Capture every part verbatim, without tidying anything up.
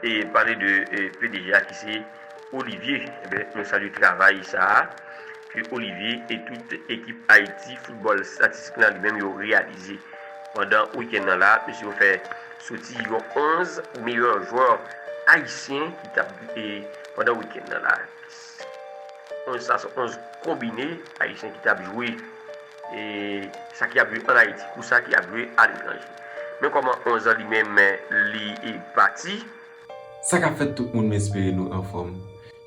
E pale de, e, P D G a ki se Olivier. Enben, nou salye travay sa a ke Olivier e tout ekip Ayiti Foutbòl Statistik lan li menm yo reyalize. Pandan wikenn nan la, mesye yo fè soti yon onz meyè jwè ayisyen ki t ap, e, pandan wikenn nan la. Onz sa se onz konbine ayisyen ki t ap jwe, e, sa ki ap jwe ann Ayiti kou sa ki ap jwe aletranje. Men kòman onz lan li menm li, e, pati. Sa k ap fèt tout moun, m espere nou anfòm.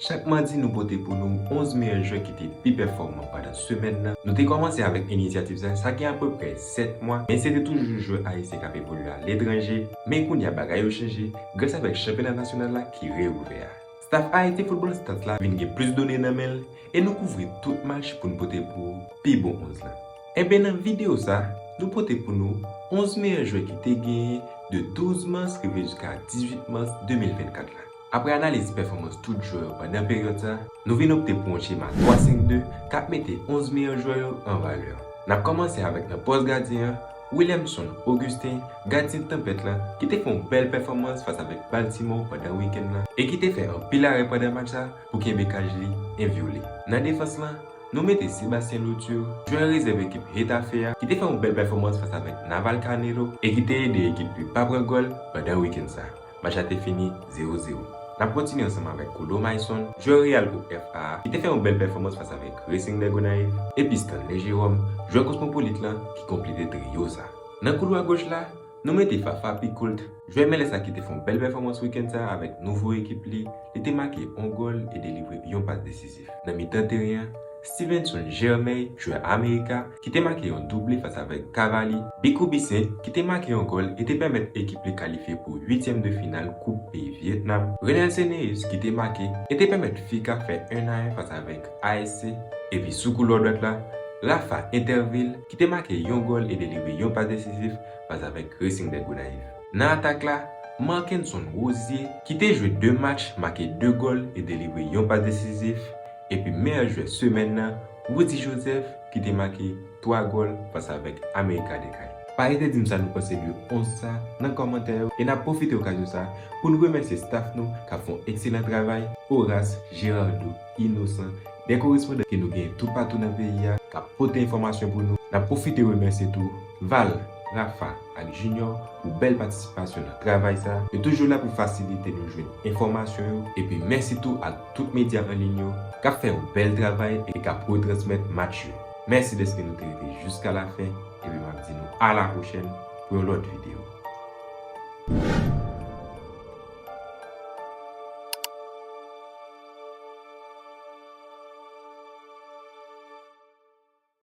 Chak madi, nou pote pou nou onz meyè jwè ki te pi pèfòman pandan semèn nan. Nou te kòmanse avèk inisyativ sa, sa gen apeprè sèt mwa, men se te toujou jwè ayisyen k ap evolye aletranje. Men kounye a, bagay yo chanje gras avèk chanpyona nasyonal la ki reouvè a. Staff Haiti Football Stats la vin gen plis done nan men l, e nou kouvri tout match pou n pote pou ou pi bon onz lan. Enben, nan videyo sa, nou pote pou nou onz meyè jwè ki te genyen de douz mas rive jiska dizuit mas de mil vennkat la. Apre analiz pèfòmans tout jwè yo pandan peryòd sa, nou vin opte pou yon chema twa senk de k ap mete onz meyè jwè yo an valè. N ap kòmanse avèk nan pòs gadyen an, Williamson Augustin, gadyen Tanpèt lan, ki te fè yon bèl pèfòmans fas avèk Baltimore pandan wikenn nan e ki te fè anpil arè pandan match sa pou kenbe kaj li envyole. Nan defans lan, nou mete Sébastien Louture, jwè rezèv ekip Getafe a, ki te fè yon bèl pèfòmans fas avèk Navalcarnero e ki te ede ekip li pa pran gòl pandan wikenn sa. Match la te fini zewo zewo. N ap kontinye ansanm avèk Kodo Maïson, jwè Real Group F A a, ki te fè yon bèl pèfòmans fas avèk Racing de Gonayiv, epi Stanley Jérôme, jwè Cosmopolite lan, ki konplete triyo sa. Nan koulwa goch la, nou mete Fafa Picoult, jwè Melès la ki te fè yon bèl pèfòmans wikenn sa avèk nouvo ekip li, li te make yon gòl e delivre yon pas desizif. Nan mitan teren an, Stevenson Germain, jwè Amerika, ki te make yon double fas avèk Cavalli, Bicou Bissainthe, ki te make yon gòl e te pèmèt ekip li kalifye pou uityèm de final Koup Peyi Vyetnam, Renel Seneus, ki te make e te pèmèt Fika fè en a en fas avèk A S C, epi sou koulwa dwat la, Rafa Interville, ki te make yon gòl e delivre yon pas desizif fas avèk Racing de Gonayiv. Nan atak la, Markenson Rosier, ki te jwe de match, make de gòl e delivre yon pas desizif, epi meyè jwè semèn nan, Rudy Joseph, ki te make twa gòl fas avèk Amerika de Kay. Pa ezite di m sa nou panse de onz sa nan kòmantè yo, e n ap pwofite okazyon sa pou n remèsye staff nou k ap fè yon ekselan travay, Horace, Gerardo, Innocent, de korespondan ke nou genyen toupatou nan peyi a k ap pote enfòmasyon pou nou. N ap pwofite remèsye tou Val, Rafa ak Junior pou bèl patisipasyon nan travay sa. Yo toujou la pou fasilite nou jwenn enfòmasyon yo. Epi mèsi tou ak tout medya an liy yo k ap fè yon bèl travay e k ap retransmèt match yo. Mèsi dèske nou te rete jiska lafen, epi m ap di nou a la pwochèn pou yon lòt videyo.